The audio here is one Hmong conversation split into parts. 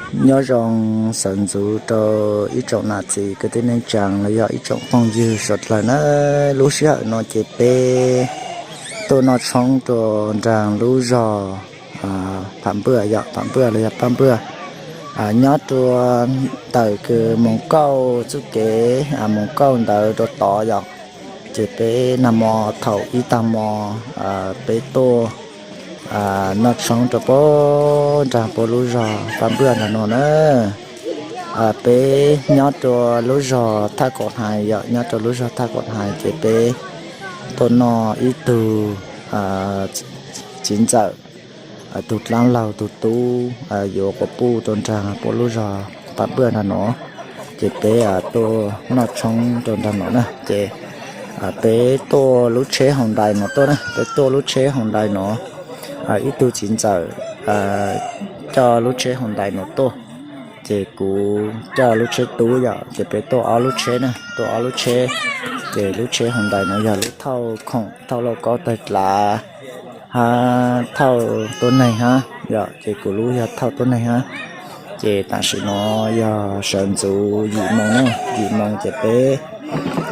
Nyob zoo sawv ntxuv rau ib tsoom nam txiv kwv tij neej tsaa los yog ib tsoom phooj ywg suav dlawg na. Lub sij hawm no ces peb tuaj noj tshoob rua nraag lub zog Pham Npaj yom, Pham Npaj los yog Paj Npaj, nyob rua ntawm kws moos kauj txuj kev moos kauj ntawd rua tod yom. Ces peb nag mo thaum ib taag mo peb tuaj noj tshoob rua puab nraag puab lub zog Paj Npaj nraag nuav na. Peb nyob rua lub zog Thaj Kaum Hais yom, nyob rua lub zog Thaj Kaum Hais ces peb tuaj noj ib tug txiv ntxawm, tug dlaab laug tug tub yuav quas puj rua nraag puab lub zog Paj Npaj nraag nuav. Ces peb tuaj noj tshoob rua nraag nuav na. Ces peb tuaj lub tsheb Hyundai nuav tuaj na, peb tuaj lub tsheb Hyundai nuav. Ib tug txiv ntxawm coj lub tsheb Hyundai nuav tuaj, ces kuv coj lub tsheb tub yom. Ces peb tuaj ob lub tsheb na, tuaj ob lub tsheb. Ces lub tsheb Hyundai nuav yog lub thauj khoom thauj lauj kaub tawg dlav hab thauj tuab neeg hab yom, ces kuv lub yog thauj tuab neeg hab. Ces tam sim nuav yog sawv ntxuv yim moos na, yim moos ces peb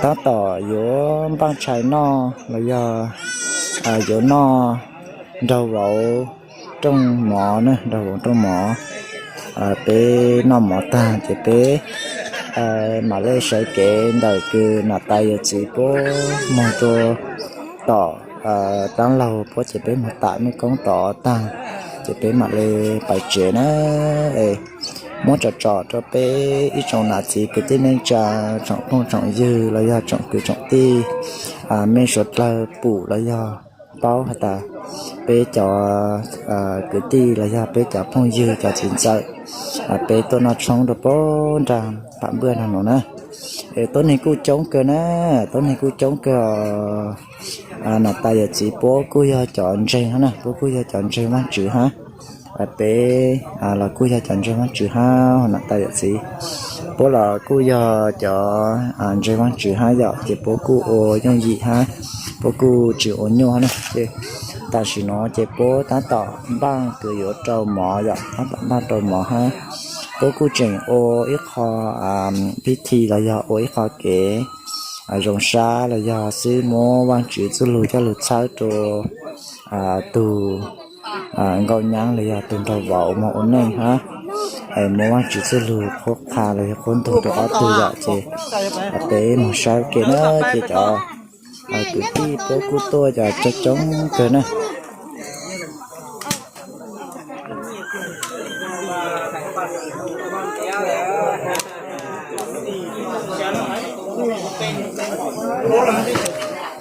taab tom yuav npaaj tshais noj los yog yuav noj nraug vauv rooj mov na, nraug vauv rooj mov. Peb noj mov taag ces peb mam le sawv kev ntawm kws nam tais yawm txiv puab moog rua tom dlaab laug puab ces peb moog tam mej koob tod taag ces peb mam le pais tsev na. Muab tsom tsom rua peb ib tsoom nam txiv kwv tij neej tsaa tsoom phooj tsoom ywg los yog tsoom kwv tsoom tij, mej suav dlawg pum los yog paub has tas peb cov kwv tij los yog peb cov phooj ywg cov txiv ntxawm, peb tuaj noj tshoob rua puab nraag Pham Npaj nraag nuav na. Es tuab neeg kuj coob kawg na, tuab neeg kuj coob kawg. Nam tais yawm txiv puab kuj yog cov ntseeg hab na, puab kuj yog cov ntseeg Vaajtswv hab. Peb los kuj yog cov ntseeg Vaajtswv hab, nam tais yawm txiv puab los kuj yog cov ntseeg Vaajtswv hab yom, ces puab kuj ua yooj yim hab, puab kuj tsis ua nyuaj hab na. Ces tam sim nuav ces puab taab tom npaaj kws yuav rau mov yom, taab tom npaaj rau mov hab. Puab kuj tseem ua ib qho pib thi los yog ua ib qho kev zoo sab los yog xwb muab Vaajtswv txuj lug coj lug txhawb rua tug nkauj nyab los yog tug nraug vauv moog ua neej hab. Muab Vaajtswv txuj lug qhuab qha los yog qhuab ntug rua ob tug yom, ces peb moog saib ua ke na. Ces cov kwv tij puab kuj tuaj cov coob coob kawg na.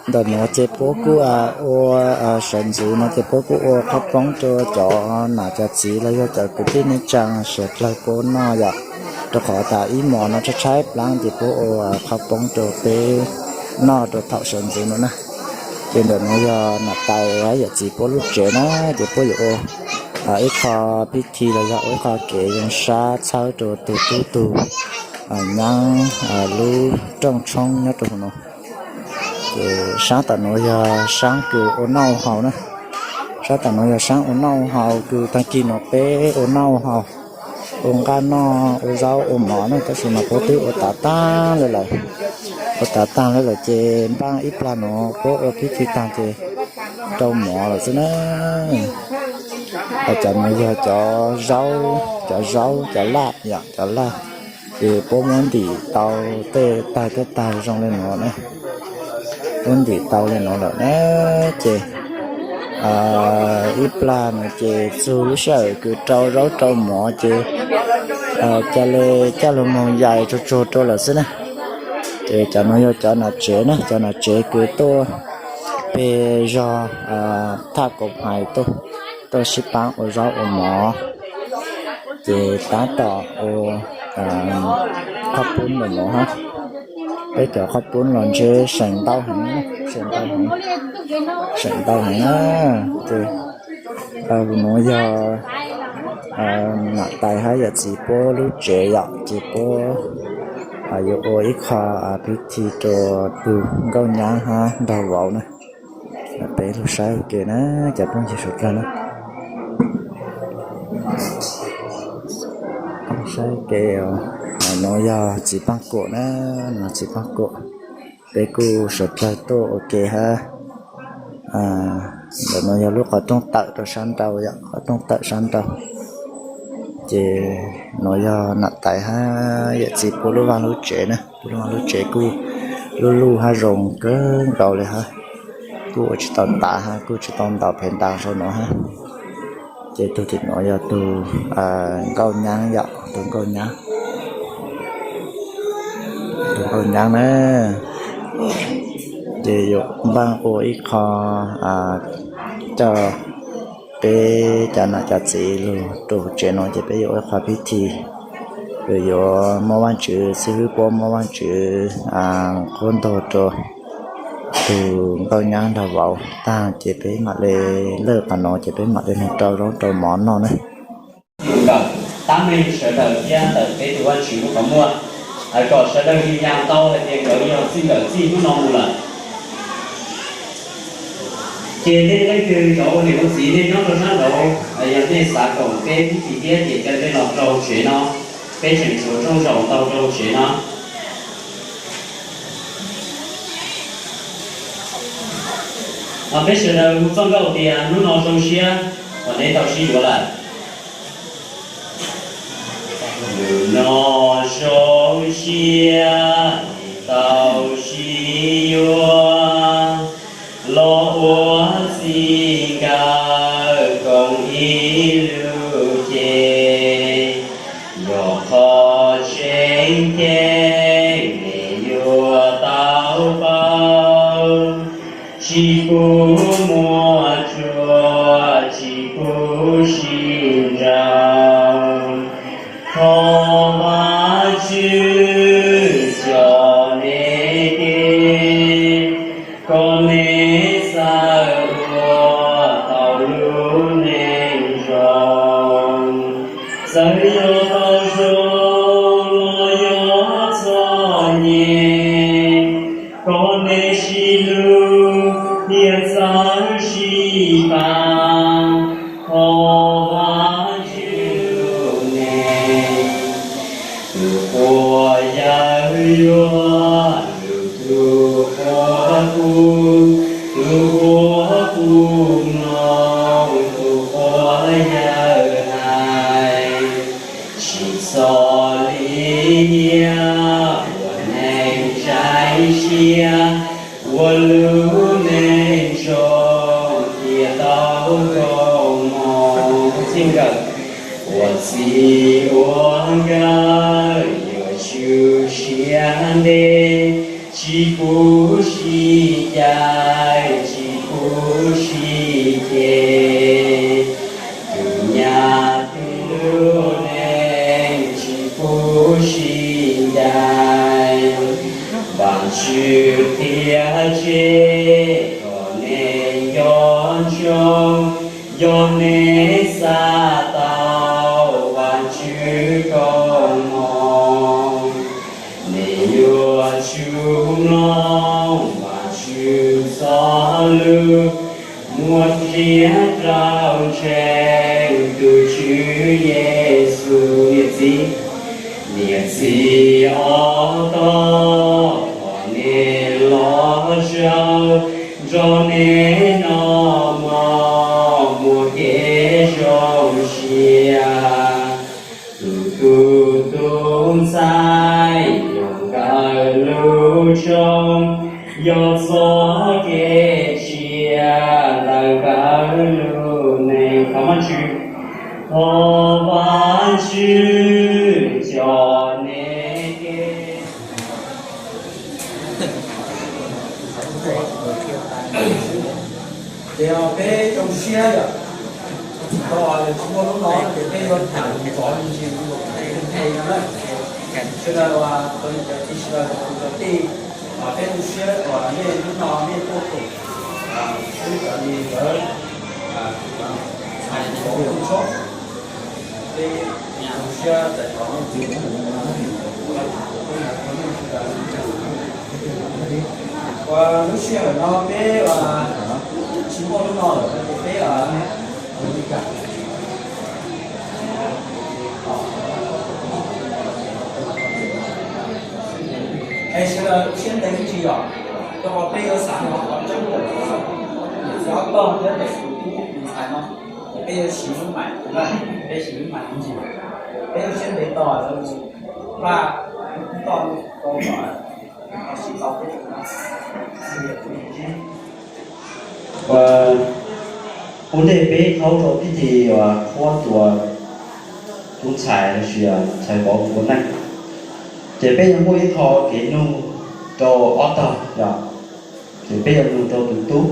Ntawm nuav ces puab kuj ua, sawv ntxuv no ces puab kuj ua qhob poob rua cov nam cov txiv los yog cov kwv tij neej tsaa suav dlawg puab noj yom. Rua qhov tas ib mos no tshaib tshaib plaab ces puab ua qhob poob rua peb noj rua thaum sawv ntxuv no na. Ces ntawm nuav yog nam tais hab yawm txiv puab lub tsev na, ces puab yuav ua ib qho pib thi los yog ua ib qho kev zoo sab txhawb rua tug tub tug nyab lub rooj tshoob nyob rua huv nuav. Ces saab tom nuav yog saab kws ua noj ua haus na. Saab tom nuav yog saab ua noj ua haus kws taag kis nuav peb ua noj ua haus, ua nqaj noj ua zaub ua mov na, tab sis mas puab twb ua tav taag le lawm. Ua tav taag le lawm ces npaaj ib plag nuav puab ua pib thi taag ces rau mov lawm xwb na. Cov nuav yog cov zaub, cov zaub cov laj yom, cov laj. Ces puab muab ntim tau tej tag tej tag zoo le nuav na. Puab ntim tau le nuav lawm na. Ces ib plag nuav ces txug lub sij hawm kws rau zaub rau mov ces ca le coj lug moog yais tsuag tsuag rua lawm xwb na. Ces cov nuav yog cov nam tsev na, cov nam tsev kws tuaj peg zog Thaj Kaum Hais tuaj, tuaj sib paab ua zaub ua mov. Ces tab tom ua qhob pub ntawm nuav hab. Peb cov qhob pub los ntshe seem ntau heev, seem ntau heev, seem ntau heev na. Ces nuav yog nam tais hab yawm txiv puab lub tsev yom, ces puab yuav ua ib qho pib thi rua tug nkauj nyab hab nraug vauv na. Peb lug saib ua ke na, cov phooj ywg suav dlawg na. Saib kev, nuav yog txiv paaj kuam na, nuav txiv paaj kuam. Peb kuj suav dlawg tuaj ua ke hab. Ntawm nuav yog lub qhov rooj tawm rau sab nraud yom, qhov rooj tawm sab nraud. Ces nuav yog nam tais hab yawm txiv puab lub vaaj lub tsev na, puab lub vaaj lub tsev kuj luj luj hab zoo kawg nkaus le hab. Kuj ua tsis tau tav hab kuj tsis tau ntaus phev ntaus sau nuav hab. Ces tug tim nuav yog tug nkauj nyab yom, tug nkauj nyab, tug nkauj nyab na. Ces yuav npaaj ua ib qho coj peb cov nam cov txiv lug rua tsev nuav ces peb yuav ua ib qho pib thi, yuav muab Vaajtswv xib hwb puab muab Vaajtswv qhuab ntuas rua tug nkauj nyab nrog vauv taag ces peb mam le lawj qhov nuav ces peb mam le moog rau zaub rau mov noj na. Tab meeg sawv daws thiab ntawm peb tug Vaajtswv lub qhov muag, kom sawv daws yws yaas tau hais tias nkawd yog txij nkawm txij hnub no mus lawm. Ces nej leej twg cov ua niam ua txiv nej nyob rau sab nraud, yog nej xav koom peb pib thi thiab ces caw nej los rau tsev no, peb tseem tshuav rooj zaum ntau rau tsev no. Peb sawv daws hu txoj nkauj tias hnub no zoo siab uas neb tau sib yuav lawm. Hnub no zoo siab tau sib yuav, los ua txij nkawm koom ib lub cev. Yog qhov tseeb ceeb nej yuav tau paub, tsis pub muaj tsuag tsis pub sib nraus. Thov Vajtswv coj nej kev, kom nej txawj ua tau lub neej zoo. Txawm yog tau zoo los yog txom nyem, kom nej sib hlub thiab txawj sib pab. Thov Vajtswv lub neej. Tus quas yawg yuav lug, tus quas pum, tus quas pum mloog, tus quas yawg hais. Tsis txog li nyiaj uas neeg ntsaib siab, ua lub neej zoo thiaj tau zoo mloog. Ua txij ua nkawm yuav tsum siab ntev, tsis pub sib cais tsis pub sib ceg. Tus nyab tus lub neej tsis pub sib ncaim, Vajtswv qhia tseg kom nej nco ntsoov. Yog nej xav tau Vajtswv koob hmoov, nej yuav tsum mloog Vajtswv txoj lus, muab qhia rau ntseeg tus Tswv Yexus. Niam txiv, niam txiv ob tog, thov nej los zaum, nrog nej noj mov muaj kev zoo siab. Tus tub tus ntxhais yog nkawd lub tshoob, yog txoj kev tsiaj ntawm nkawd lub neej. Thov Vajtswv, thov Vajtswv coj nej kev. Ces peb zoo siab yom, tsis tau, tsis muaj lub no ces peb yuav tham ntxov me ntsis, nthe no na. Sawv daws uas cov niam cov txiv sawv daws, cov kwv cov tij, peb tu siab uas nej hnub no nej tuaj koom wb cov me nkawd hais ntxov txhua, peb tu siab txais tos nej txiv. Uas lub sij hawm no peb uas tsis muaj lub no lawm ces peb uas li kam. Es sawv daws siab ntev ib tsis yom, rau qhov peb yuav xav hnov qhov tseeb ntawm niam txiv ob tog thiab ntawm tus tub tus ntxhais no, peb yuav siv lub maim, peb siv lub maim ib ntsis, peb yuav siab ntev tos lawv mus npaj toj tau kom siv tau peb tus no. Ua ntej peb qhaub rau pib ti uas qhuab tus tub ntxhais los sis ntxhais vauv ua neej, ces peb yuav muaj ib qho kev nug rau ob tog yom, ces peb yuav nug rau tus tub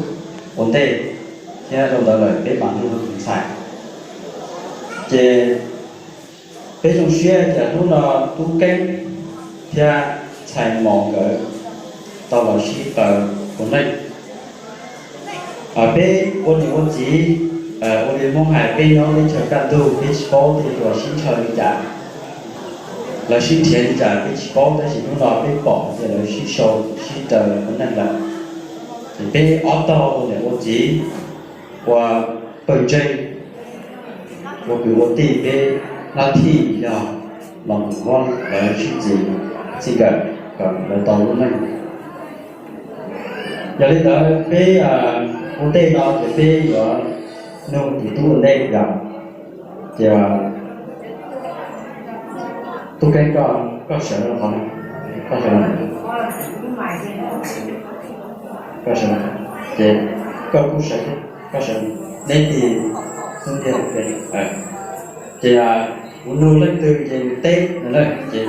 ua ntej, thiab rau ntawd lawm peb mam nug rau tus ntxhais. Ces peb zoo siab tias hnub no Tub Keeb thiab Ntxhais Mos nkawd tau los sib qawm ua neej. Peb ua niam ua txiv, ua li Hmoob hais peb nyob teb chaws kaj ntug peb tsis paub tej uas sib ntshaw li cas, lawv sib nrhiav li cas peb tsis paub, tab sis hnub no peb pom tias lawv sib sau sib raws ua neej lawm. Ces peb ob tog ua niam ua txiv, ua pawg ntseeg, ua kwv ua tij peb hlab thij yog los mus muab lawv sib txis txij nkawm kom lawv tau lub neej. Yog li ntawd peb ua ntej no ces peb yuav nug tus tub ua ntej yom. Ces Tub Keeb, koj sawv qhov no, koj sawv, koj sawv, ces koj kuj sawv, koj sawv, neb tig xub ntiag. Ces kuv nug leej twg ces nws teb no na, ces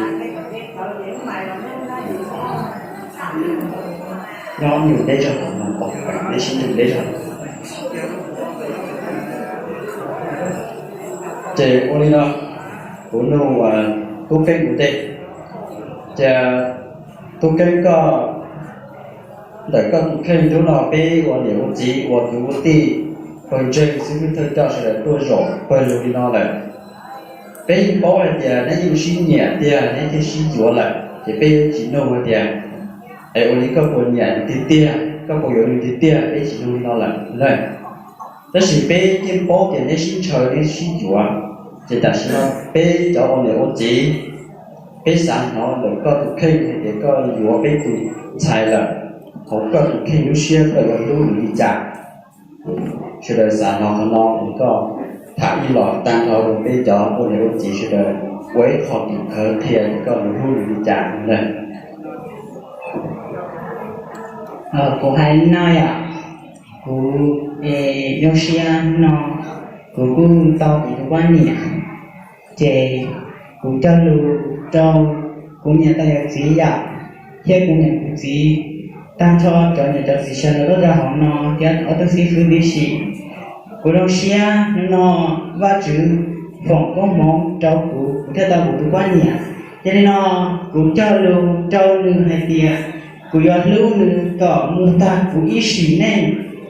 nyob nws deb zog, neb sib nrug deb zog. Ces ua li no, kuv nug Tub Keeb ua ntej. Ces Tub Keeb, koj ntawm koj tus kheej hnub no peb ua niam ua txiv ua kwv ua tij, pawg ntseeg xib hwb thawj coj sawv daws tuaj zaum pawg lug li no lawm. Peb yeej paub hais tias neb yeej sib nyiam tiag neb thiaj sib yuav lawm, ces peb yuav tsis nug hais tias es ua li koj puas nyiam nws tiag tiag, koj puas yuav nws tiag tiag, peb tsis nug li no lawm na. Tab sis peb yeej paub tias neb sib ntshaw neb sib yuav, ces tam sim no peb cov ua niam ua txiv, peb xav hnov ntawm koj tus kheej hais tias koj yuav peb tus ntxhais lawm, hauv koj tus kheej lub siab koj yuav hlub nws li cas? Sawv daws xav hnov qhov no, koj tham ib los tag nrho rau peb cov ua niam ua txiv sawv daws ua ib qho tim khawv qhia tias koj yuav hlub nws li cas na. Kuv hais li no yom, kuv zoo siab no, kuv kuj tau kuv tus poj niam, ces kuv cog lus rau kuv niam tais yawm txiv yom, thiab kuv niam kuv txiv, tag nrho cov niam cov txiv sawv daws lub rau hauv no thiab ob tug xib fwb tib si. Kuv zoo siab hnub no Vajtswv foom koob hmoov rau kuv, kuv thiaj tau kuv tus poj niam. Yog li no, kuv cog lus rau nws hais tias kuv yuav hlub nws kom mus tag kuv ib sim neej,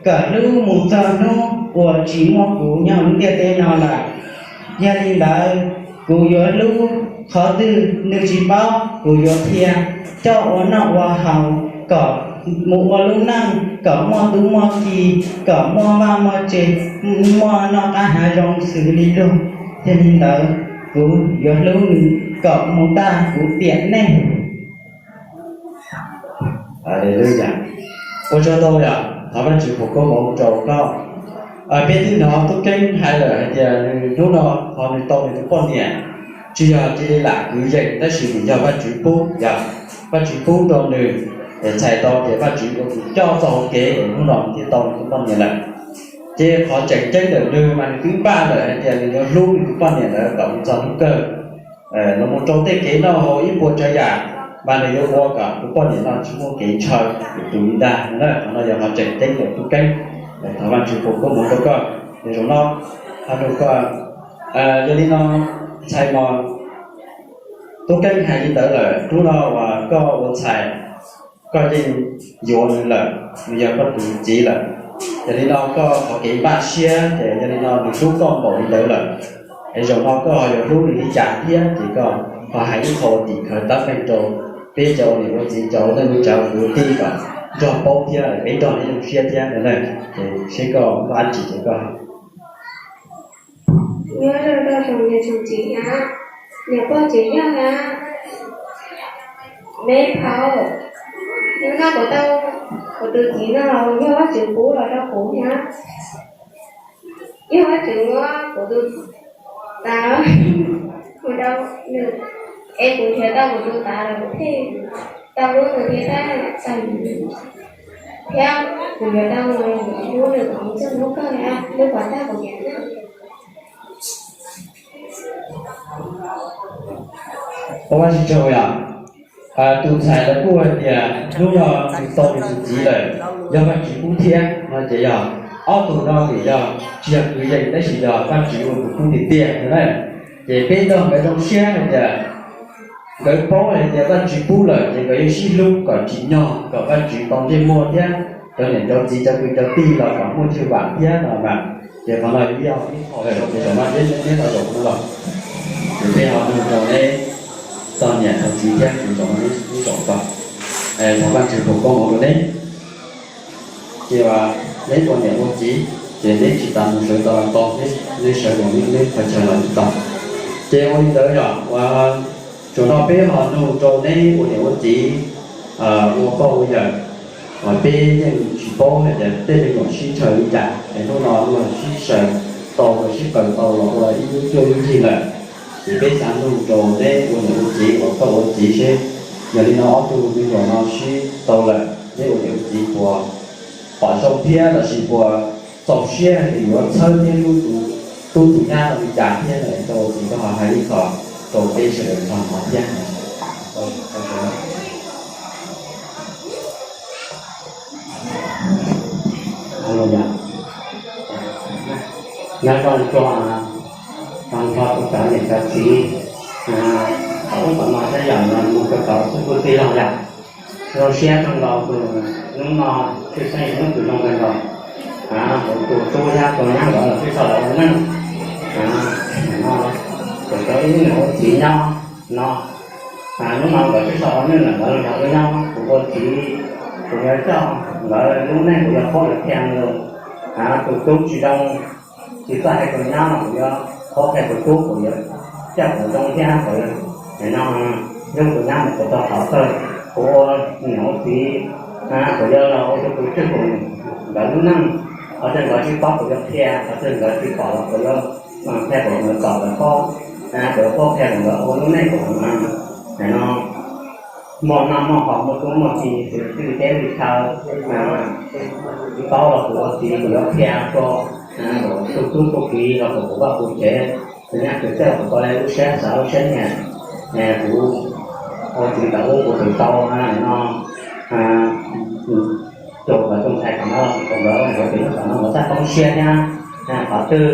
kom hlub mus txog hnub uas tsis muaj kuv nyob hauv lub ntiaj teb no lawm. Yog li ntawd, kuv yuav hlub qhov twg nws tsis paub, kuv yuav qhia, coj ua noj ua haus, kom mus ua lub neej, kom muaj tub muaj ki, kom muaj vaj muaj tse, muaj noj qab hnav zoo xws li luag. Yog li ntawd, kuv yuav hlub nws kom mus tag kuv tiam neej. Ua tsaug ntau yom, thov Vajtswv foom koob hmoov rau koj. Peb twb hnov Tub Keeb hais lawm hais tias nws hnub no qhov nws tau nws tus poj niam tsis yog cia li lam kwv yees tab sis nws yog Vajtswv pub yom, Vajtswv pub rau nws, txhais tau tias Vajtswv ua tus coj txoj hauv kev es hnub no nws thiaj tau nws tus poj niam lawm. Ces qhov tseem ceeb ntawm nws mas nws twb npaj lawm hais tias nws yuav hlub nws tus poj niam ntawd kom mus txog hnub kawg, los mus rau tej kev noj haus ib puas tsav yam, mas nws yuav ua kom tus poj niam no tsis muaj kev ntshaw tus li ntag na. Qhov no yog qhov tseem ceeb ntawm Tub Keeb, thov Vajtswv foom koob hmoov rau koj. Ces zaum no, ho rau koj, yog li no, ntxhais Mos, Tub Keeb hais li ntawd lawm, hnub no uas koj ua ntxhais, koj yeej yuav nws lawm, nws yog koj tus txiv lawm. Yog li no koj qhov kev npaj siab ces yog li no nws hlub koj npaum li ntawd lawm, es zaum no koj ho yuav hlub nws li cas thiab? Ces koj ho hais ib qho tim khawv tab meeg rau peb cov ua niam ua txiv, cov ua neej ua tsav kwv tij kom nrog paub thiab peb nrog neb zoo siab thiab na. Ces seb koj muaj dab tsi ces koj Nyob zoo rau tsoom niam tsoom txiv na, niam pog tsev yog na. Neb phauj, hnub no kuv tau, kuv tus txiv no yog Vajtswv pub los rau kuv thiab. Yog Vajtswv muab kuv tus tav mus rau nws, es kuv nrhiav tau kuv tus tav los kuv thiaj tau hlub nws thiab tag, thiab kuv nrhiav tau nws los kuv hlub nws kom mus txog hnub kawg thiab hlub kom tag kuv niam na. Ua Vajtswv tsaug yom. Tus ntxhais lawv kuj hais tias hnub no nws tau nws tus txiv lawm, yog Vajtswv pub thiab no ces yog ob tug no vim yog tsis yog kwv yees tab sis yog Vajtswv ua tus pub tiag tiag no na. Ces peb nrog nkawd zoo siab hais tias nkawd paub hais tias Vajtswv pub lawm ces nkawd yuav sib hlub kom tsim nyog kom Vajtswv tau ntsej muag thiab cov niam cov txiv cov kwv cov tij los kom muaj tswv vam thiab no mas. Ces qhov no yog ib qho zoo ces zaum no neb los zaum no los, ces peb ho nug rau neb txog niam txog txiv thiab ces zaum no neb zaum tau. Thov Vajtswv foom koob hmoov rau neb. Ces neb ua niam ua txiv ces neb tsis tas mus sawv tau los tau, neb sawv mus neb qhov chaw los tsis tau. Ces ua li ntawd yog ua, zaum no peb ho nug rau neb ua niam ua txiv, ua pog ua yawm, peb yeej tsis paub hais tias tej me nyuam sib ntshaw li cas es hnub no luag sib sawv tau luag sib qaws tau los ua ib lub cuab lub yig lawm. Ces peb xav nug rau neb ua niam ua txiv ua pog ua txiv seb yog li no ob tug me nyuam no sib tau lawm neb ua niam ua txiv puas pom zoo thiab lossis puas txaus siab hais tias yuav txhawb thiab hlub tus tub tus nyab no li cas thiab no, rau txiv koj ho hais ib qho rau peb sawv daws tau hnov thiab. Nyob zoo txog, txog txog tus cov niam cov txiv, thaum ub tom no thiab yam no mus rau tau xub pwg tij laug yam zoo siab kawg nkaus tus hnub no tshwj xeeb hnub kws zoo kawg nkaus. Kuv tus tub thiab tus nyab nkawd los twb tau lawv ua neej no, kuv cov ib niam ua txiv nyob no, hnub no nkawd twb tau ua neej lawm nkawd los ua nyob kuv ua txiv, kuv yuav coj nkawd lub neej kuv yuav qhuab yuav qhia nws. Tus tub tsis zoo, tsis txawj hais tus nyab no kuv yuav qhuab qhia tus tub, kuv yuav coj kuv zoo thiab kuv no yog tus nyab mus kuv tau qhov kawg, kuv ua niam ua txiv, kuv yuav los ua tus tswj tus nkawd lub neej, qhov twg nkawd tsis paub kuv yuav qhia, qhov twg nkawd tsis pom los kuv yuav qhia kom nkawd txom nkawd paub, kuv yuav qhuab qhia kom nkawd ua lub neej kom no muaj noj muaj haus muaj tub muaj ki, txhua txhua teb li chaw, paub los kuv ua txiv kuv yuav qhia rau tus tub tus kiv los kuv vaj kuv tsev, tus nyab tus txawj kuv tau lub siab xav lub siab nyiam, kuv ua txiv tau ub kuv tus tau no, tus nkawd tus ntxhais tom no los kuv nkawd ua niam ua txiv tom no nkawd txaj poob siab thiab, qhov twg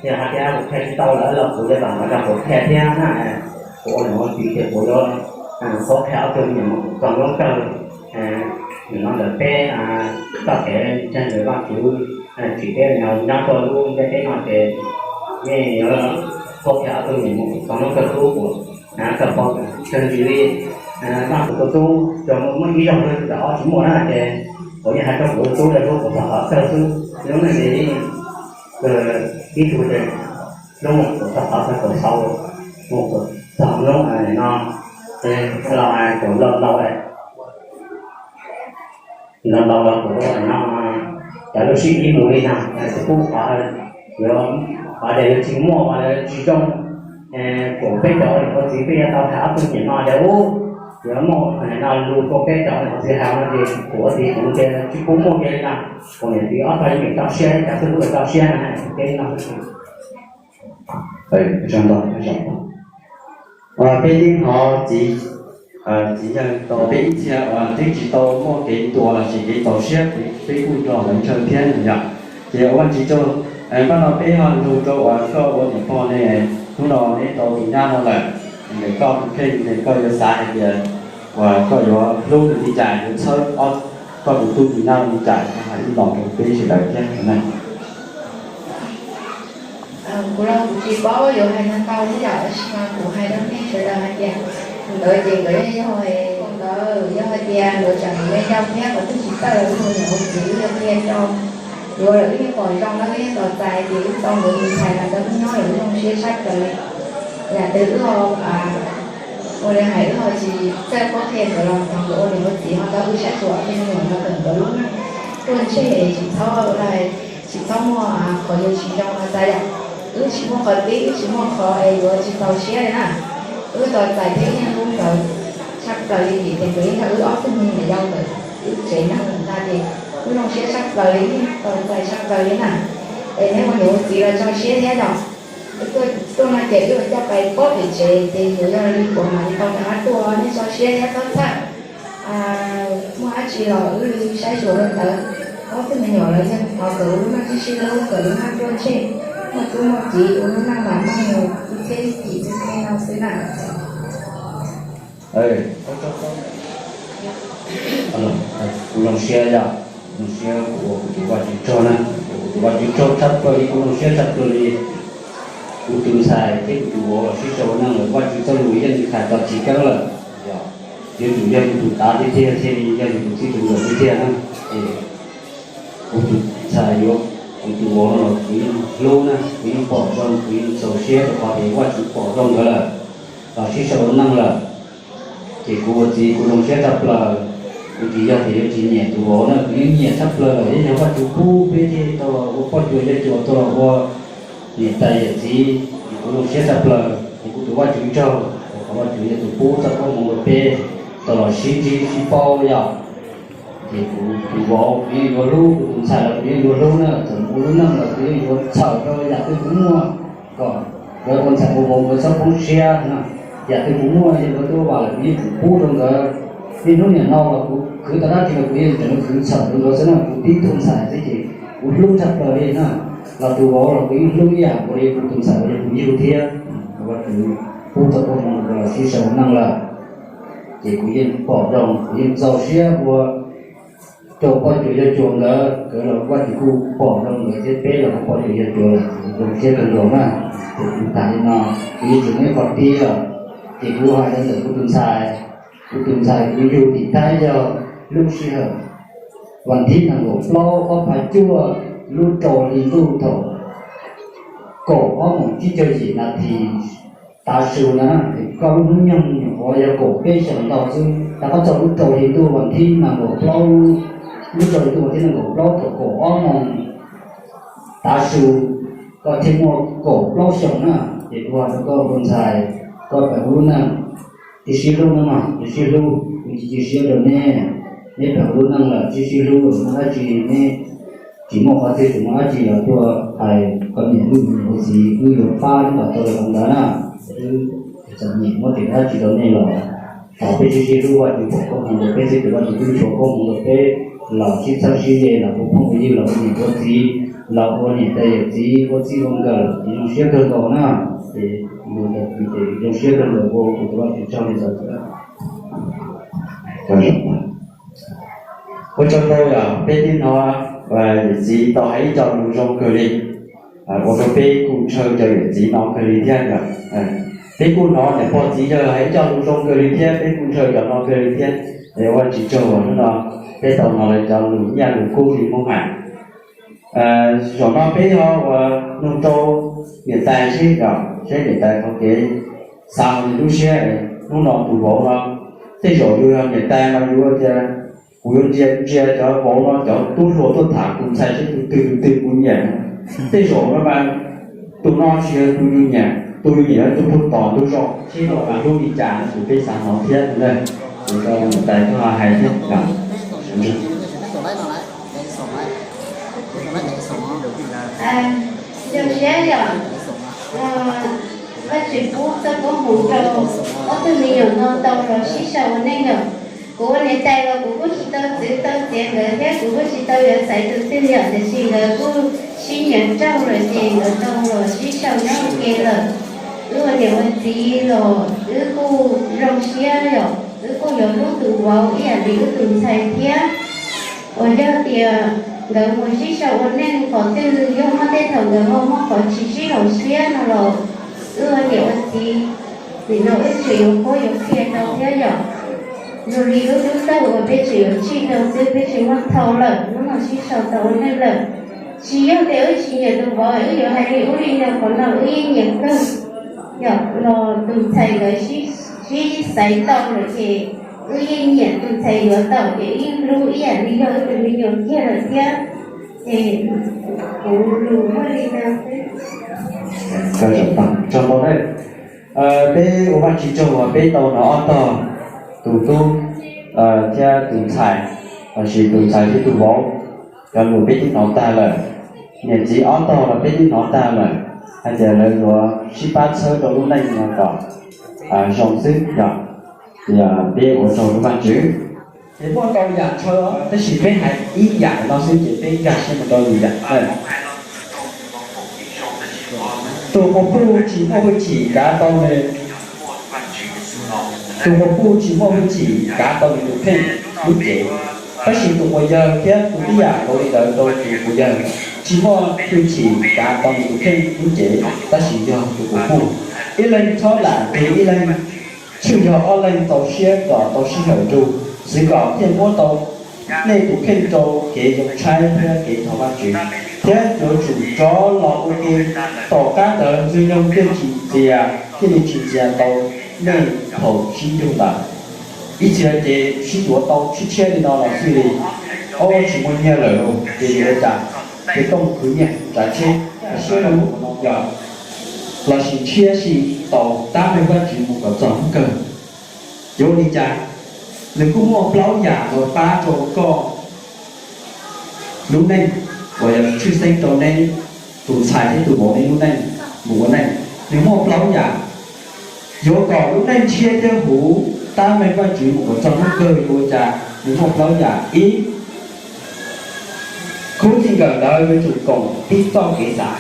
yog hais tias kuv qhia tsis tau lawv los kuv yuav vam nkawd rau kuv qhia thiab na. Kuv ua niam ua txiv ces kuv yuav qhuab qhia ob tug me nyuam mus txog hnub kawg. Nim no ntawm peb txoj kev ntseeg ntawm Vajtswv tsim peb nyob rau lub ntiaj teb no ces nej yuav qhuab qhia ob tug me nyuam mus txog hnub kawg tub kuv kawg paub kawg ntsis li. Noj kuv tus tub tsuas muaj ib zaug xwb, zaum ob tsis muaj na ces kuv yeej hais rau kuv tus tub tias hlub kuv txog qhov kawg xwb, lub neej ces yeej ib tug ces hlub mus kuv txog qhov kawg, kuv xaus mus kuv txog hnub no los kuv laus laus lawm. Laus laus los kuv no cov lub sij ib mus li no, kuv kuj qhov, qhov tias yuav tsis muaj qhov tsis zoo, kuv peb cov ua niam ua txiv peb yuav tau hais ob tug niam no tias ub, yuav muaj no lus rau peb cov ua niam ua txiv hais no ces kuv ua txiv kuv tias tsis pub muaj kiag li no, kuv niam txiv ob tog yeej tau siab, cov xib hwb tau siab no, peb no. Peb yeej hnov txiv, txiv yawg tau peb ib txhia uas twb tsis tau muaj kev ntuas lossis kev txaus siab, peb kuj nrog lawv ntshaw thiab no yom. Ces ua Vajtswv tsaug, npaj no peb ho nug rau uas koj ua niam pog ne, hnub no neb tau tus nyab no lawm, ntawm koj tus kheej ne koj yuav xav hais tias uas koj yuav hlub nws li cas, yuav txhawb koj tus tub tus nyab li cas, koj hais ib los rau peb sawv daws thiab na. Kuv los kuv tsis paub yuav hais no ntau thiab yom, tab sis mas kuv hais rau nej sawv daws hais tias nkawd ces nkawd yeej yog, nkawd yog hais tias nkawd tseem me ncau thiab nkawd twb tsis txawj los ua niam ua txiv, yog qhia rau yuav lawm wb yeej pom zoo na, wb yeej tos txais tias wb tau nkawd tus ntxhais los rau wb nyob lawm wb zoo siab tshaj plaws li. Yam twg wb ho Ua li hais wb ho tsis txawj paub qhia nkawd los thov nkawd ua niam ua txiv ho tau wb saib xyuas tus me nyuam no kom nkawd lub neej ruaj ntseg, tsis txhob ua li, tsis txhob muaj qhov yuav tsis zoo no tag yom. Wb tsis muaj qhov txib, wb tsis muaj qhov es yuav tsis txaus siab li na. Wb tos txais thiab wb yeej hlub nkawd tshaj plaws li vim tias nkawd yeej yog wb ob tug me nyuam yaus ntawm wb tsev neeg ntag ces wb zoo siab tshaj plaws li, yeej tos txais tshaj plaws li na. Es neb ua niam ua txiv los tso siab thiab yom. Wb tuaj no ces wb yuav coj pais pab pem tsev ces yuav yog li puas mam li tau rov qab tuaj, nej tso siab thiab txhob txhawj. Muaj dab tsi los wb li saib xyuas rau ntawd. Ob tug me nyuam los yeej thov kom lub neej sib sib hlub, kom lub neej ruaj ntseg, muaj tub muaj kiv ua lub neej mam meej mus ib txhiab ib txhis txhiab no xwb na. Kuv zoo siab yom, zoo siab kuv ua kuv tus Vajtswv tsaug na, kuv ua kuv tus Vajtswv tsaug tshaj plaws li, kuv zoo siab tshaj plaws li. Kuv tus ntxhais thiab kuv tus vauv los sib sau ua neej lawm, Vajtswv txoj lus yeej hais tau tsis keeb lawm, yog yuav tsum yog yus tus tav tiag tiag thiaj li yog yus tus txij tus nkawm tiag tiag na. Es kuv tus ntxhais yuav kuv tus vauv no los kuv yeej hlub na, kuv yeej pom zoo, kuv yeej txaus siab rau qhov tias Vajtswv pom zoo nkawd lawm, los sib sau ua neej lawm. Ces kuv ua txiv kuv zoo siab tshaj plaws, kuv tsis yog tias yuav tsis nyiam tus vauv na, kuv yeej nyiam tshaj plaws lawm, yeej yog Vajtswv pub peb thiaj tau los ua poj cuas yawg cuas, tau los ua niam tais yawm txiv, es kuv zoo siab tshaj plaws, es kuv tus Vajtswv tsaug, rau qhov Vajtswv yog tus pub txoj koob hmoov rau peb tau los sib ntsib sib paub yom. Ces kuv tus vauv kuv yeej yuav hlub, kuv tus ntxhais los kuv yeej yuav hlub na, txawm mus ua lub neej los kuv yeej yuav txhawm rau yam twg kuv muaj, kom nkawd ua ntxhais ua vauv nkawd txhob poob siab no. Yam twg kuv muaj yog nkawd tuaj vam lawm kuv yeej tseem pub rau nkawd. Niaj hnub niam no los kuv khwv tau dab tsi los kuv yeej tseem khwv txhawm rau nkawd xwb na, kuv tib tug ntxhais xwb ces kuv hlub tshaj plaws li na. Los tus vauv los kuv yeej hlub ib yam nkaus li kuv tus ntxhais uas yog kuv yug thiab. Vajtswv pub txoj koob hmoov rau nkawd los sib sau ua neej lawm. Ces kuv yeej pom zoo, kuv yeej txaus siab ua rau poj cuas yawg cuas nkawd, nkawd los Vajtswv kuj pom zoo nkawd thiab, peb los ua poj cuas yawg cuas lawm, zoo siab kawg nkaus na. Ces kuv tham li no, kuv yeej tseem muaj ib qho tiag, ces kuv hais rau ntawm kuv tus ntxhais, kuv tus ntxhais kuv yug tim Thaib yog lub sij hawm vas thib nees nkaum plaub ob phav cuaj lub rau hli ntuj thaum kaum ob moos tsib caug yim nas this tav su na, es koj lub hnub nyoog nyuam qhuav yog kaum peb xyoos ntau xwb, rov qab txog lub rau hli ntuj vas thib nees nkaum plaub, lub rau hli ntuj vas thib nees nkaum plaub thaum kaum ob moos tav su, koj thiaj muaj kaum plaub xyoos na. Ces kuv hais rau koj tus ntxhais, koj pem kuv lub neej, cia sib hlub no mas, cia sib hlub, kuv cia siab rau neb, neb pem kuv lub neej lawm cia sib hlub, muaj dab tsi neb tsis muaj qhov twg tsis muaj dab tsi los tuaj hais, koj niam wb niam ua txiv wb yuav pab neb kom tau li qhov ntawd na. Wb txom nyem muab tsis muaj dab tsi rau nej los thov peb sib sib hlub, Vajtswv foom koob hmoov rau peb xwb, ces Vajtswv twb foom koob hmoov rau peb los sib txhawb sib ze los ua phooj ua ywg los ua niam ua txiv, los ua niam tais yawm txiv ua txij ua nkawm, ces zoo siab kawg nkaus na. Ces zoo siab kawg nkaus, ua kuv tus Vajtswv tsaug li ntawd. Ua tsaug ntau yom, peb twb hnov yawm txiv tau hais ib co lus zoo kawg li, ua rau peb kuj ntshaw cov yawm txiv no kawg li thiab yom. Peb kuj hnov niam pog txiv yawg hais ib co lus zoo kawg li thiab, peb kuj ntshaw cov no kawg li thiab. Es ua tsis tsaug hnub no peb tau hnov lawv cov lus nyiaj lus kub li Hmoob hais. Zaum no peb ho ua nug rau niam tais seb, seb niam tais qhov kev xav hauv nws lub siab, hnub no tus vauv no, tej zaum yus yog niam tais mas yus tias kuv yuav ntsia ntsia cov vauv no cov tub hluas tuaj tham tus ntxhais seb tus twg tus twg kuv nyiam. Tej zaum no mas tus no tsis yog tus yus nyiam, tus yus nyiam yog tus puag tom ntug zos, seb no mas hlub li cas no ces peb xav hnov thiab na. Kuv rau niam tais koj hais thiab. Zoo siab yom, Vajtswv pub txoj koob hmoov rau ob tug me nyuam no tau los sib sau ua neej yom. Kuv ua niam tais los kuv kuj tsis tau txwv tau txiav nkawd thiab kuv kuj tsis tau yuav xaiv tus twg yom, tiam sis nkawd kuj sib nyiam raug lawm ces nkawd tau los sib sau nyob ua ke lawm. Wb ua niam ua txiv los wb kuj zoo siab yom, wb kuj yuav hlub tus vauv ib yam li wb tus ntxhais thiab. Uas yog tias nkawd mus sib sau ua neej qhov twg yog muaj tej thaum nkawd ho muaj qhov tsis sib haum siab no los wb ua niam ua txiv, nim no wb tseem yuav qhuab yuav qhia rau thiab yom. Zoo li lub lub tawg uas peb tseem yuav tsij rau xwb, peb tsis muab thau lawm, hnub no sib sau tau ua neej lawm. Tsis yog tias wb tsis nyiam tus vauv wb yuav hais li ub li no, qhov no wb yeej nyiam kawg. Yom, los tus ntxhais nkawd sib Sib xaiv tau lawm ces wb yeej nyiam tus ntxhais yuav tau ces wb hlub ib yam li yog wb tus me nyuam kiag lawm thiab. Ces kuv lus muaj li no xwb. Peb ua Vajtswv tsaug uas peb tau hnov ob tog, tus tub thiab tus ntxhais, lossis tus ntxhais thiab tus vauv, cov lus peb twb hnov tag lawm. Niam txiv ob tog los peb twb hnov tag lawm, hais tias lawv yuav sib pab txhawb rau lub neej no kom zoo xwb yog. Ces peb ua tsaug rau Vajtswv. Ces muaj ntau yam ntshaw, tab sis peb hais ib yam no xwb ces peb nkag siab mus rau lwm yam. Tus quas puj tsis muaj hwj chim kav tau nws, tus quas puj tsis muaj hwj chim kav tau nws tus kheej lub cev, tab sis tus quas yawg thiab tus tib yam nkaus li ntawd rau tus quas yawg, tsis muaj hwj chim kav tau nws tus kheej lub cev, tab sis yog tus quas puj. Ib leeg txhob lam rau ib leeg, tshwj yog ob leeg txaus siab kom tau sij hawm nrug, xwv kom thiaj muab tau nej tus kheej rau kev zoo tshaib thiab kev thov Vajtswv, thiab yuav tsum rov los ua ke. Tom qab ntawd Ntxwg Nyoog thiaj tsis ntxias, thiaj li tsis ntxias tau nej thaum sib nrug ntawd. Ib txhia ces sib yuav tau tshiab tshiab li no los xij li, ob, tsis muaj nyiaj lawm ces yuav ua cas? Ces koj mus khwv nyiaj tsav tsheb, siab lug yog lossis ntshiab si tau tab meeg Vajtswv mus kom txog hnub kawg. Yuav ua li cas? Nws kuj muaj plaub yam uas pab rau koj lub neej uas yog tshwj xeeb rau neb tus ntxhais thiab tus vauv neb lub neej mus ua neej. Nws muaj plaub yam. Yuav kom lub neej ntshiab thiab huv tab meeg Vajtswv mus kom txog hnub kawg yuav ua cas? Nws muaj plaub yam. Ib, khub txij nkawm ntawd yuav tsum koom tib txoj kev xav.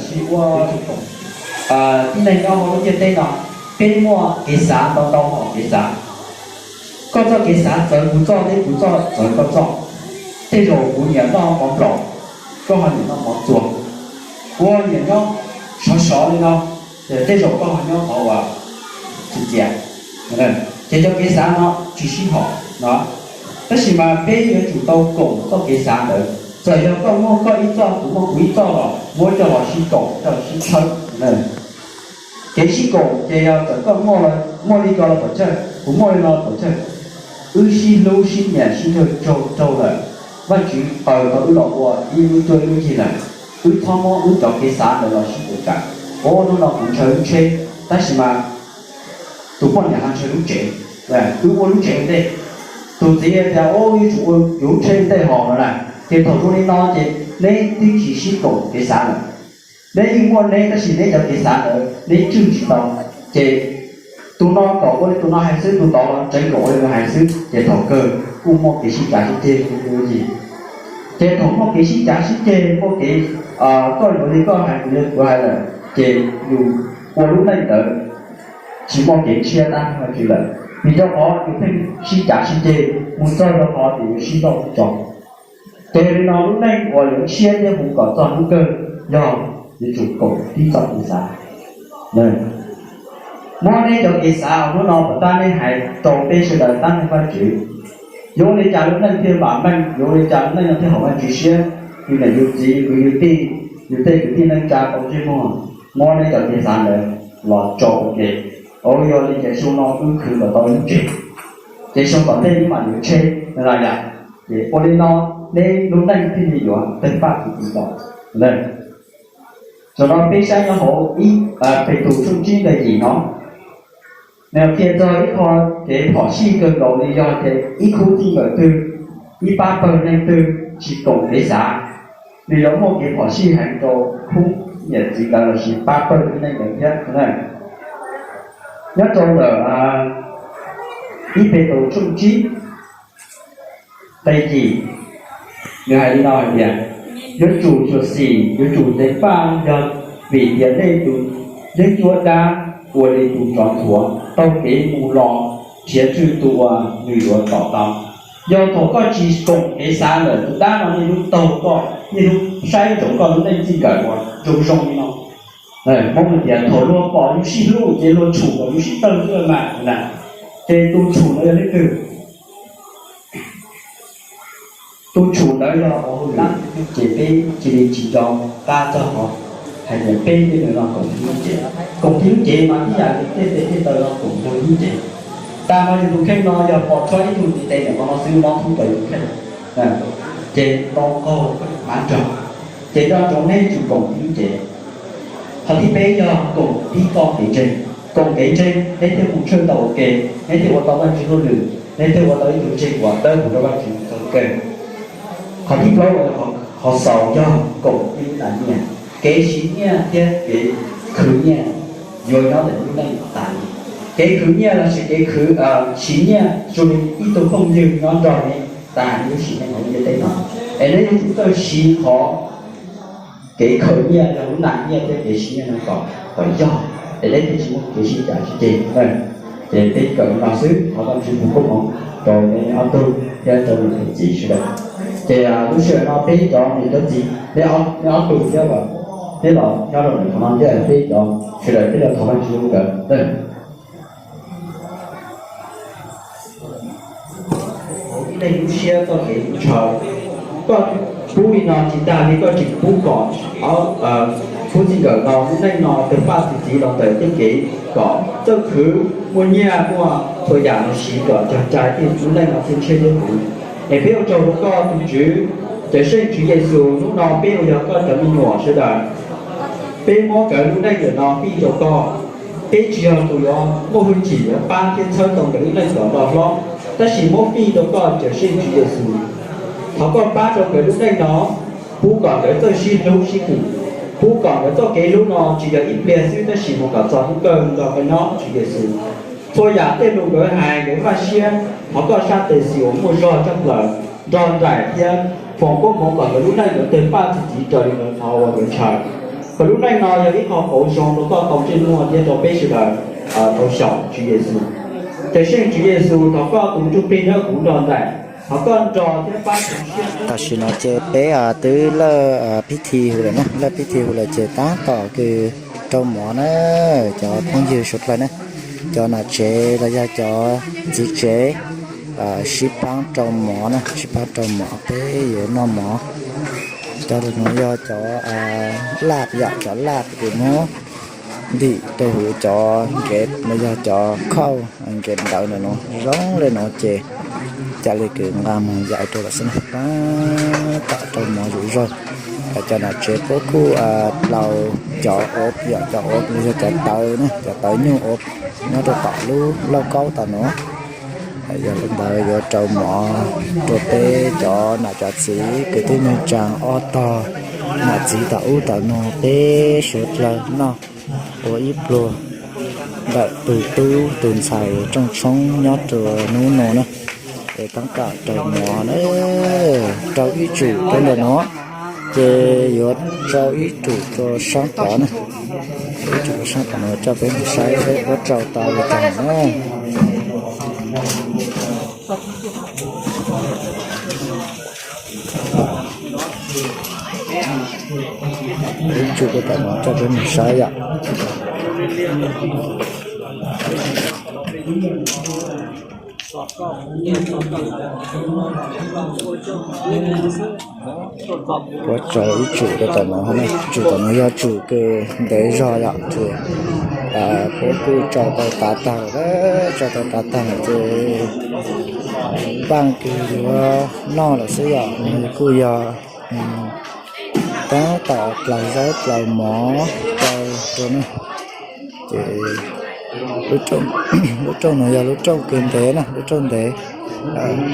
Sib ua, tib neeg nyob hauv lub ntiaj teb no, peb muaj kev xav ntau ntau hom kev xav. Koj txoj kev xav txawv kuv txoj thiab kuv txoj txawv koj txoj. Tej zaum kuv nyiam noj mov nplaum, koj ho nyiam noj mov txua. Kuv ho nyiam nyob sov sov li no, tej zaum koj ho nyob qhov uas tsis ntxias. Ces cov kev xav no tsis sib hom no. Tab sis mas peb yuav tsum tau koom txoj kev xav ntawd. Txawm yog koj muaj koj ib txoj, kuv muaj kuv ib txoj los muab coj los sib koom, coj los sib tshawb. Kev sib koom ces yog txawm koj muaj, muaj li ko los pom tsawg, kuv muaj li no los pom tsawg, wb sib hlub sib nyiam sib nrug raug raug lawm, Vajtswv paws tau wb los ua ib lub cuab ib lub yig lawm. Wb txhob muab wb cov kev xav ntawd los sib tuav tsam. Ua hnub no kuv ntshaw lub tsheb, tab sis mas tus poj niam ho ntshaw lub tsev, wb ua lub tsev ua ntej. Tus txiv tias, o, yuav tsum ua yuav lub tsheb ua ntej hos no na. Ces thaum zoo li no ces neb twb tsis sib koom kev xav lawm. Neb yeej muaj neb, tab sis neb cov kev xav ntawd neb tswj tsis tau. Ces tus no kom ua li tus no hais xwb, tus tod los tseev kom ua li nws hais xwb, ces thaum kawg kuj muaj kev sib cav sib ceg li. Ces thaum muaj kev sib cav sib ceg, muaj kev koj yuav li koj hais, kuv yuav kuv hais lawm, ces yus ua lub neej ntawd tsis muaj kev ntshiab tab meeg Vajtswv lawm. Vim rau qhov yus pheej sib cav sib ceg, mus txog rau qhov ces yuav sib nrauj sib tso. Ces li no lub neej uas yuav ntshiab thiab huv kom txog hnub kawg yog yuav tsum koom tib txoj kev xav. Muab neb cov kev xav hnub no puas tab neb hais rau peb sawv daws tab meeg Vajtswv. Yuav ua li cas lub neej thiaj vam meej, yuav ua li cas lub neej no thiaj haum Vajtswv siab, yus niam yus txiv, kwv yus tij, yus tej kwv tij neej tsa tau ntsej muag. Muab neb cov kev xav ntawd los tso ua ke. Ua yog li ces xyoo no wb khwv kom tau lub tsev, ces xyoo tom ntej wb mam yuav tsheb no yom. Ces ua li no neb lub neej thiaj li yuav tawg paj tsis txaus. Zaum no peb saib nyob hauv ib Petus tshooj tsib nqe yim no, nws qhia txog ib qho kev phom sij kawg nkaus li yog tias ib khub txij nkawm twg, ib pab pawg neeg twg tsis koom kev xav, nws yuav muaj kev phom sij heev rau khub niam txiv ntawd lossis pab pawg tib neeg ntawd thiab. Nyob rau ntawm ib Petus tshooj tsib nqe yim, nws hais li no hais tias, yuav tsum xyuam xim, yuav tsum ceev faj, yog vim tias nej tus yeeb ncuab dab ua li tus tsov ntxhuav taug kev mus los nrhiav tswj tus uas nws yuav tom tau. Yog thaum koj tsis koom kev xav lawm, tus dab no niaj hnub taug koj, niaj hnub saib ntsoov koj lub neej txij nkawm uas zoo zoo li no. Hmoob hais tias thaum luag pom yus sib hlub ces luag tshum kom yus sib tawg xwb mas. Ces tus tshum no yog leej twg? Tus tshum ntawd yog hauv lub neej, ces peb cia li tsis nco qab txog qhov Hais tias peb tej no koom ib lub cev, koom ib lub cev mas ib yam li tej tes tej taw no koom ib lub cev. Tag nrho yus tus kheej no yog pom tsuas ib tug ntiv tes ntawm no xwb mob thoob plaws yus tus kheej, ces tau qaug hmab nrog. Ces nco ntsoov neb tsum koom ib lub cev. Qhov thib peb yog koom ib txoj kev ntseeg. Koom kev ntseeg neb thiaj mus tshwj tau ua ke, neb thiaj ua tau Vajtswv hauj lwm, neb thiaj ua tau ib tug ntseeg uas dawb huv rau Vajtswv txoj kev. Qhov thib plaub uas yog qhov xaus yog koom ib lub nas nyiaj. Kev siv nyiaj thiab kev khwv nyiaj yuav nyob ntawm lub neej tas li. Kev khwv nyiaj lossis kev khwv siv nyiaj zoo li ib tug phooj ywg nyob nrog neb tas li lub sim neej hauv lub ntiaj teb no, es neb yuav tsum txawj siv qhov kev khwv nyiaj yog lub nas nyiaj thiab kev siv nyiaj no kom, kom yog, es neb thiaj tsis muaj kev sib cav sib ceg. Ces peb kawm no xwb, thov Vajtswv foom koob hmoov rau neb ob tug thiab rau neb cov txiv sawv daws. Ces lub sij hawm no peb cov niam cov txiv, neb ob tug thiab, peb los nyob rau ntawm qhov no thiab peb cov sawv daws peb los thov Vajtswv kawm. Ib leeg lub siab txoj kev ntshaw, koj pub li no tsis tag li koj tseem pub kom, pub txij nkawm no lub neej no tawg paj txi txiv los ntawm tej kev kom txawj khwv, muaj nyiaj muaj txhua yam los siv kom cog cai tej lub neej no thiaj tshiab thiab huv. Es peb ua tsaug rau koj tus Tswv, Cawmseej Tswv Yexus, hnub no peb uas yog koj cov me nyuam sawv daws, peb muab nkawd lub neej ntawm no fij rau koj. Peb tsis yog tus yuav muaj hwj chim yuav pab thiab txhawb tau nkawd lub neej kom loj hlob, tab sis muab fij rau koj Cawmseej Tswv Yexus. Thov koj pab rau nkawd lub neej no, pub kom nkawd txawj sib hlub sib hwm, pub kom nkawd txoj kev hlub no tsis yog ib pliag xwb tab sis mus kom txog hnub kawg nrog koj nyob Tswv Yexus. Txhua yam tej lus nkawd hais nkawd npaj siab, thov koj sab tes xis uas muaj zog tshaj plaws nrog nraim thiab foom koob hmoov kom nkawd lub neej yuav tawg paj txi txiv raws li nkawd qhov uas nkawd ntshaw, kom lub neej no yog ib qho pauv zoo rau koj tau ntsej muag thiab rau peb sawv daws tau xyaum Tswv Yexus. Cawmseej Tswv Yexus, thov koj tus Ntsuj Plig Dawb Huv nrog nraim, thov koj nrog thiab pab. Tam sim no ces peb twb laj pib thi huv lawm na, laj pib thi huv lawm ces tab tom kws rau mov na, cov phooj ywg suav dlawg na, cov nam tsev los yog cov txiv tsev sib paab rau mov na, sib paab rau mov, peb yuav noj mov. Cov nuav yog cov laj yom, cov laj kws muab ntim rau huv cov nkev los yog cov khauj nkev ntawv ntawm nuav zoo le nuav ces ca le kws nqa moog yais rau lawm xwb na. Tab tom rau mov zuj zug. Cov nam tsev puab kuj dlaus cov ov yom, cov ov los yog cov tawv na, cov tawv nyuj ov nyob rau tom lub lauj kaub tom nuav. Yog li ntawd yuav rau mov rau peb cov nam cov txiv kwv tij neej tsaa ob tog nam txiv tom ub tom nuav peb suav dlawg noj ua ib pluag ntawm tug tub tug ntxhais rooj tshoob nyob rua hnub nuav na. Es tab tom rau mov na, rau ib tsum rau ntawm nuav, ces yuav rau ib tsum rua saab tod na. Ib tsum rua saab tod nuav coj peb moog saib seb puab rau tau li cas na. Ib tsum rau tom nuav coj peb moog saib yom. Puab rau ib tsum rau tom nuav, tsum tom nuav yog tsum kws ntev zog yom, ces puab kuj rau tau tav taag lawm, rau tau tav taag lawm ces npaaj kws yuav noj lawm xwb yom, kuj yog tab tom dlaus zaub dlaus mov rau rua na. Ces lub rooj nuav yog lub rooj kws ntev na, lub rooj ntev,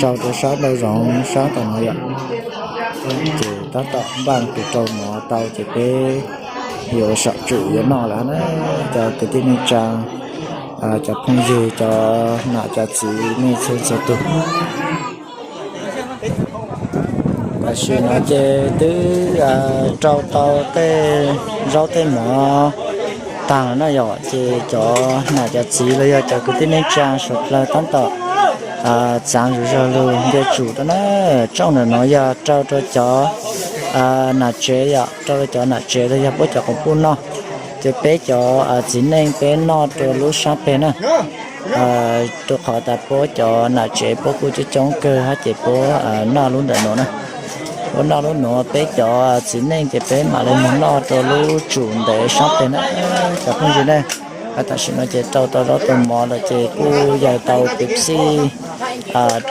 rau rua sab ntau zoov sab tom nuav yom. Ces tab tom npaaj kws rau mov tau ces peb yuav saum tsum yuav noj lawm na. Cov kwv tij neej tsaa, cov phooj ywg, cov nam cov txiv nej txhua txhua tug. Tam sim no ces twb rau tau tej zaub tej mov taag lawm na yom, ces cov nam cov txiv los yog cov kwv tij neej tsaa suav dlawg tab tom txaav zuj zug lug nce tsum rau na. Rooj ntawm nuav yog rau rua cov nam tsev yom, rau rua cov nam tsev los yog puab cov quas puj noj. Ces peb cov txiv neej peb noj rua lub saab peg na. Rua qhov tas puab cov nam tsev puab kuj coob coob kawg hab ces puab noj lub ntawm nuav na. Ua noj lub nuav peb cov txiv neej ces peb mam li moog noj rua lub tsum ntev saab peg na cov phooj ywg ne. Tam sim no ces rau tau zaub tau mov lawm ces kuj yawg tau Pepsi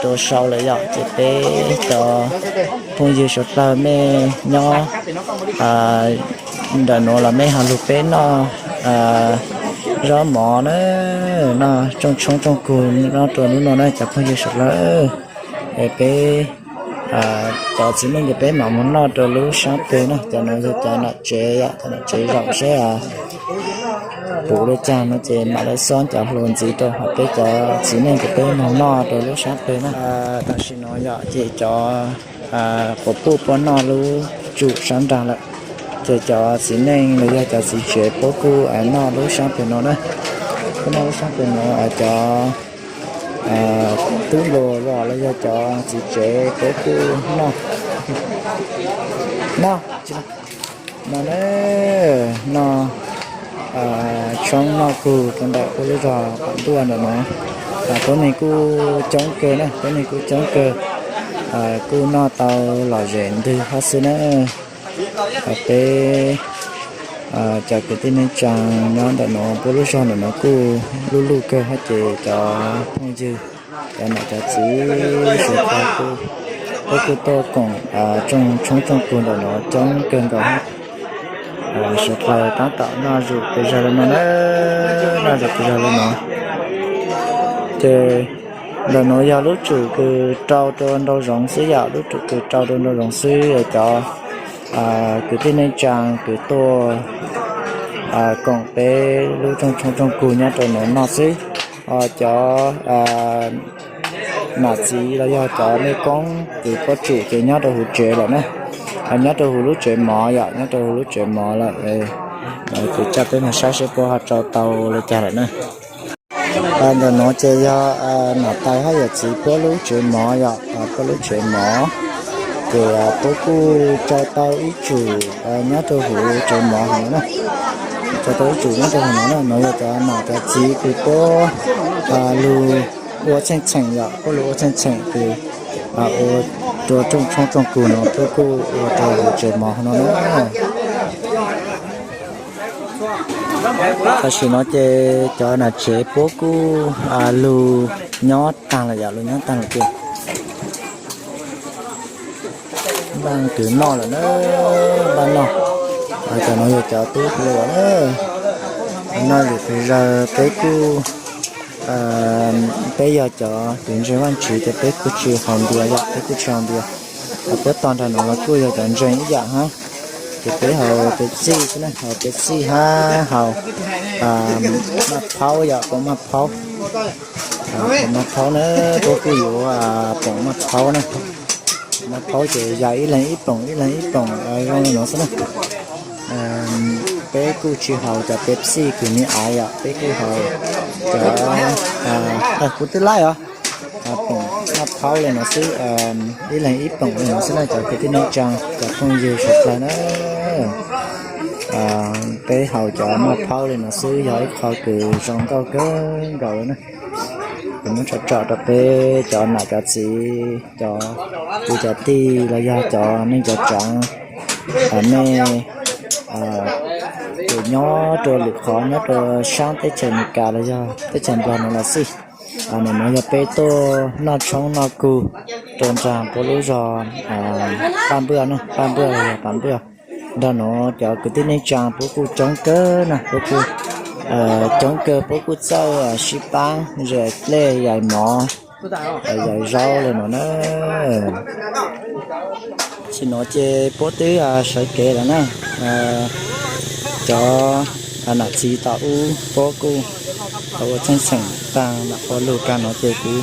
rua sau lawm yom, ces peb cov phooj ywg suav dlawg mej nyob ntawm nuav los mej ho lug peb noj zaub mov na, noj tsooj tshoob tsooj kug noj rua lub no na cov phooj ywg suav dlawg. Es peb cov txiv neej ces peb mam moog noj rua lub saab peg na. Cov nuav yog cov nam tsev yom, cov nam tsev zaum seb puv le caag no ces mam li xob cov hlua ntxiv rua, ho peb cov txiv neej ces peb moog noj rua lub saab peg na. Tam sim no yom ces cov quas puj puab noj lub tsum saab nraag lawm, ces cov txiv neej los yog cov txiv tsev puab kuj noj lub saab peg no na. Puab noj lub saab peg no, cov tub hluas los yog cov txiv tsev puab kuj noj, noj, noj na, noj tshoob noj kug rua ntawm puab lub zog Pam Ntuaj ntawm no. Tuab neeg kuj coob kawg na, tuab neeg kuj coob kawg, kuj noj tau lom zem ntwg hab xwb na. Peb cov kwv tij neej tsaa nyob ntawm nuav puab lub zog ntawm nuav kuj luj luj kawg hab ces cov phooj ywg, cov nam cov txiv suav dlawg, puab kuj tuaj koom tsooj tshoob tsooj kug ntawm nuav coob kawg nkaus hab. Suav dlawg taab tom noj zuj pes zawg le no na, noj zuj pes zawg le no. Ces ntawm nuav yog lub tsum kws rau rua nraum zoov xwb yom, lub tsum kws rau rua nraum zoov xwb, cov kwv tij neej tsaa kws tuaj koom peb lub tsooj tshoob tsooj kug nyob rua nuav noj xwb. Cov nam txiv los yog cov mej koob kws puab tsum ces nyob rua huv tsev lawm na. Nyob rua huv lub tsev mov yom, nyob rua huv lub tsev mov lawm. Kuv coj peb moog saib seb puab ho rau tau le caag lawm na. Ntawm nuav ces yog nam tais hab yawm txiv puab lub tsev mov yom, puab lub tsev mov. Ces puab kuj rau tau ib tsum nyob rua huv tsev mov hov na, rau tau ib tsum nyob rua huv no na. Nuav yog cov nam cov txiv kws puab lug ua txheej txheem yom, puab lug ua txheej txheem kws ua rua tsooj tshoob tsooj kug no puab kuj ua rua huv tsev mov hov no na. Tam sim no ces cov nam tsev puab kuj lug nyob taag lawm yom, lug nyob taag lawm ces npaj kws noj lawm na, npaj noj. Cov no yog cov tub hluas na, noj zuj pes zawg. Peb kuj, peb yog cov kwv ntseeg Vaajtswv ces peb kuj tsi haus npias yom, peb kuj tsi haus npias. Puab tog nraag nuav los kuj yog cov ntseeg ib yam hab, ces peb haus Pepsi xwb na, haus Pepsi hab haus maj phaub yom, poom maj phaub. Poom maj phaub na, puab kuj yuav poom maj phaub na. Maj phaub ces yog ib leeg ib poom, ib leeg ib poom zoo le nuav xwb na. Peb kuj tsi haus cov Pepsi kws me ais yom, peb kuj haus cov, kuv twb laij os, poom maj phaub le nuav xwb, ib leeg ib poom le nuav xwb na cov kwv tij neej tsaa cov phooj ywg suav dlawg na. Peb haus cov maj phaub le nuav xwb yog ib qho kws zoo nkauj kawg nkaus le na. Kuv muab tsom tsom rau peb cov nam cov txiv, cov kwv cov tij los yog cov neej cov tsaav, mej kws nyob rua lwm qhov nyob rua saab teb chaws Amelikas los yog teb chaws Nplog nuav los xij. Nim no yog peb tuaj noj tshoob noj kug rua nraag puab lub zog Paj Npaj na, Paj Npaj los yog Paj Npaj. Nraag nuav cov kwv tij neej tsaa puab kuj coob kawg na, puab kuj coob kawg, puab kuj txawj sib paab zes dlej yais mov, yais zaub le nuav na. Tam sim no ces puab twb sawv kev lawm na. Cov nam txiv tom ub puab kuj tau ua txheej txheem taag mam ua lug kag no ces kuv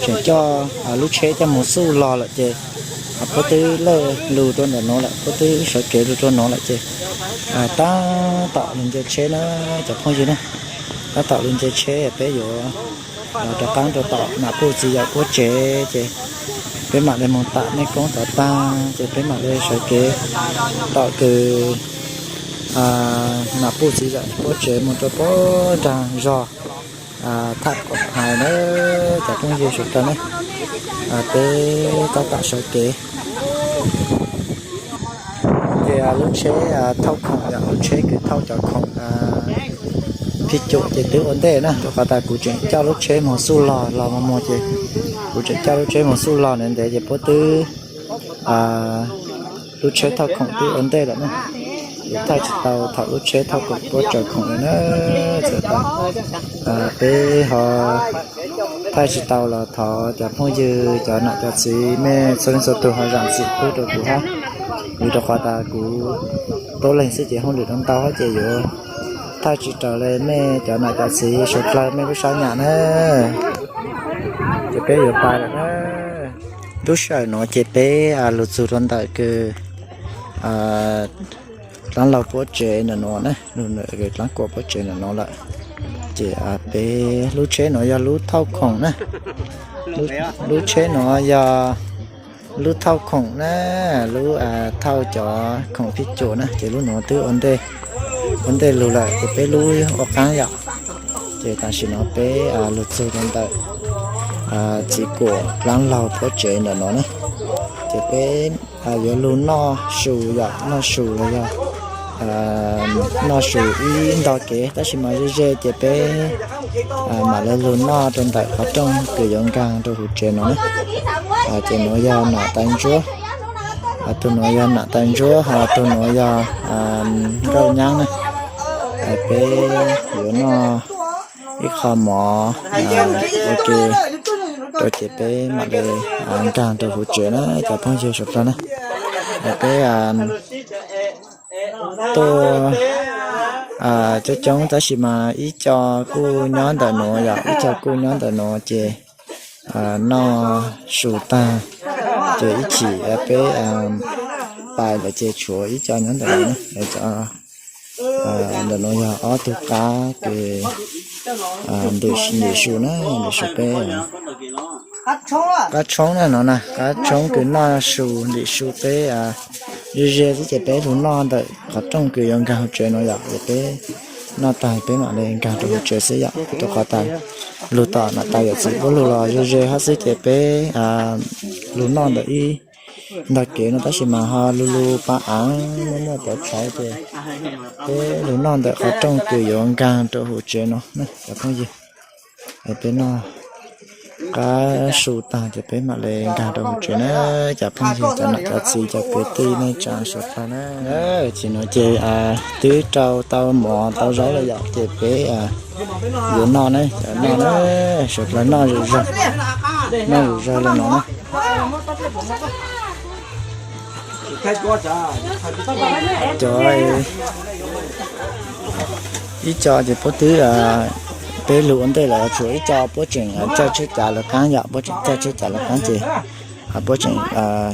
tseem coj lub tsheb coj moog xuj los lawm ces puab twb lawj lug rua ntawm nuav lawm, puab twb sawv kev lug rua nuav lawm ces taab tom lug nce tsheb na cov phooj ywg na. Taab tom lug nce tsheb peb yuav rov qaab rua tom nam puj txiv yawm puab tsev ces peb mam le moog tam mej koob tod taag ces peb mam le sawv kev tom kws nam puj txiv yawm puab tsev moog rua puab nraag zog Thaj Kuam Hais na cov phooj ywg suav dlawg na. Peb taab tom sawv kev Lub tsheb thauj khoom yom, lub tsheb kws thauj cov khoom phij cum ces twb ua ntej na, rau qhov tas kuv tseem coj lub tsheb moog xuj log los moog moog ces kuv tseem coj lub tsheb moog xuj log ntev ntev ces puab twb, lub tsheb thauj khoom twb ua ntej lawm na. Ces thaij tsis tau thaum lub tsheb thauj khoom puab tsaws khoom lawm na. Txawm tas peb ho thaij tsis tau los thov cov phooj ywg cov nam cov txiv mej txhua leej txhua tug ho zaam txim pub rau kuv hab, vim rau qhov tas kuv tuab leeg xwb ces hauj lwm ntau ntau hab ces yuav thaij tsis raws le mej cov nam cov txiv suav dlawg mej lub sab nyam na. Ces peb yuav pais lawm na. Lub sij hawm nuav ces peb lug txug rau ntawm kws dlaab laug puab tsev ntawm nuav na, lug ntawm kws dlaab kuam puab tsev ntawm nuav lawm. Ces peb lub tsheb nuav yog lub thauj khoom na. Lub tsheb nuav yog lub thauj khoom na, lub thauj cov khoom phij cum na, ces lub nuav twb ua ntej lug lawm ces peb lub ua qaab yom. Ces tam sim no peb lug txug rau ntawm txiv kuam dlaab laug puab tsev ntawm nuav na. Ces peb yuav lug noj su yom, noj su los yog noj su ib ntog kev, tab sis mas ze ze ces peb mam le lug noj rau ntawm qhov rooj kws yuav nkaag rau huv tsev no na. Ces nuav yog nam tais ntsuab, tug nuav yog nam tais ntsuab, ho tug nuav yog nkauj nyaab na. Peb yuav noj ib qho mov ua ke rau ces peb mam le nkaag rau huv tsev na cov phooj ywg suav dlawg na. Peb tuaj coob coob tab sis mas ib co kuj nyob ntawm nuav yom, ib co kuj nyob ntawm nuav ces noj su taag ces ib chim pais lawm ces tshuav ib co nyob ntawm nuav na. Ntawm nuav yog ob tug qab kws ntim su na, ntim su peb qab tshoob na, no na qab tshoob kws noj su ntim su peb ze ze xwb ces peb lug noj ntawm qhov rooj kws yuav nkaag huv tsev no yom, ces peb noj taag peb mam le nkaag rau huv tsev xwb yom, rau qhov tas lug tom nam tais yawm txiv puab lug los ze ze hab xwb ces peb lug noj ntawm ib ntog kev no tab sis mas ho lug lug pab aav muaj muaj pov tshauv ces peb lug noj ntawm qhov rooj kws yuav nkaag rau huv tsev no na cov phooj ywg. Peb noj qab su taag ces peb mam le nkaag rau huv tsev na cov phooj ywg cov nam cov txiv cov kwv tij neej tsaa suav dlawg na. Tam sim no ces twb rau tau mov tau zaub lawm yom, ces peb yuav noj na, noj na, suav dlawg noj zuj zug, noj zuj zug le no na. Cov ib co ces puab twb, peb lug ua ntej lawm tshuav ib co puab tseem caij tsheb cav lawv qaab yom, puab tseem caij tsheb cav lawv qaab ces puab tseem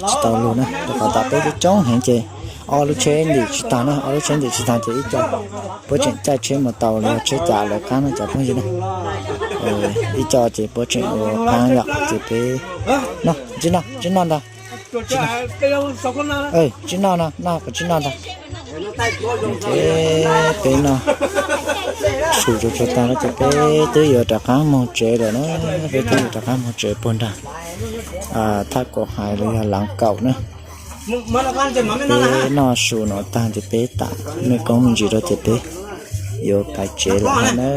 tsis tau lug na, rau qhov tas peb coob coob heev ces ob lub tsheb ntim tsis taag na, ob lub tsheb ntim tsis taag ces ib co puab tseem caij tsheb mus tau los yog tsheb cav lawv qaab no cov phooj ywg na. Ib co ces puab tseem ua qaab yom, ces peb, no, tsis noj, tsis noj ntag. Tsis noj no, no, tsis noj ntag. Ces peb noj su tsuag tsuag taag no ces peb twb yuav rov qaab moog tsev lawm na, peb twb yuav rov qaab moog tsev puag nrag Thaj Kaum Hais los yog Laav Kaum na. Peb noj su no taag ces peb tam mej koob me ntsis rau ces peb yuav pais tsev lawm hab na.